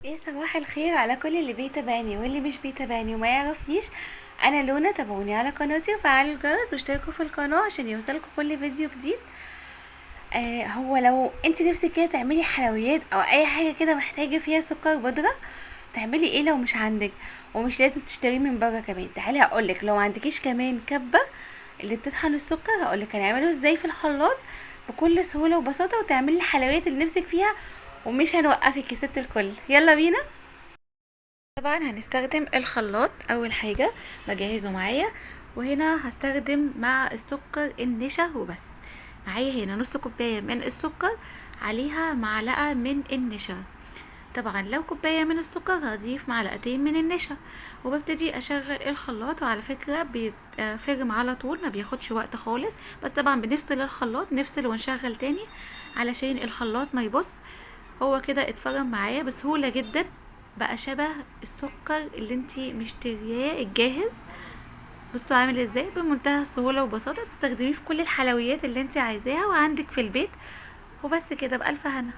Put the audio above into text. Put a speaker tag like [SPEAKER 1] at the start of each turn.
[SPEAKER 1] ايه، صباح الخير على كل اللي بيتابعني واللي مش بيتابعني وما يعرفنيش. انا لونا، تابعوني على قناتي وفعلوا الجرس واشتركوا في القناة عشان يوصلكوا كل فيديو جديد. هو لو انت نفسك كده تعملي حلويات او اي حاجة كده محتاجة فيها سكر بودرة، تعملي ايه لو مش عندك؟ ومش لازم تشتريه من بره كمان. تعالي هقولك، لو ما عندكيش كمان كبة اللي بتطحن السكر، هقولك هنعمله ازاي في الخلاط بكل سهولة وبساطة، وتعملي الحلويات اللي نفسك فيها ومش هنوقفك يا ست الكل. يلا بينا. طبعا هنستخدم الخلاط اول حاجة بجهزه معايا، وهنا هستخدم مع السكر النشا وبس. معايا هنا نص كوباية من السكر عليها معلقة من النشا. طبعا لو كوباية من السكر هضيف معلقتين من النشا، وببتدي اشغل الخلاط. وعلى فكرة بيتفرم على طول، ما بياخدش وقت خالص، بس طبعا بنفصل الخلاط، نفصل ونشغل تاني علشان الخلاط ما يبص. هو كده اتفرم معايا بسهولة جدا، بقى شبه السكر اللي انتي مشترياه الجاهز. بصوا عامل ازاي، بمنتهى السهولة وبساطة، تستخدميه في كل الحلويات اللي انتي عايزاها وعندك في البيت. وبس كده، بألف هنا.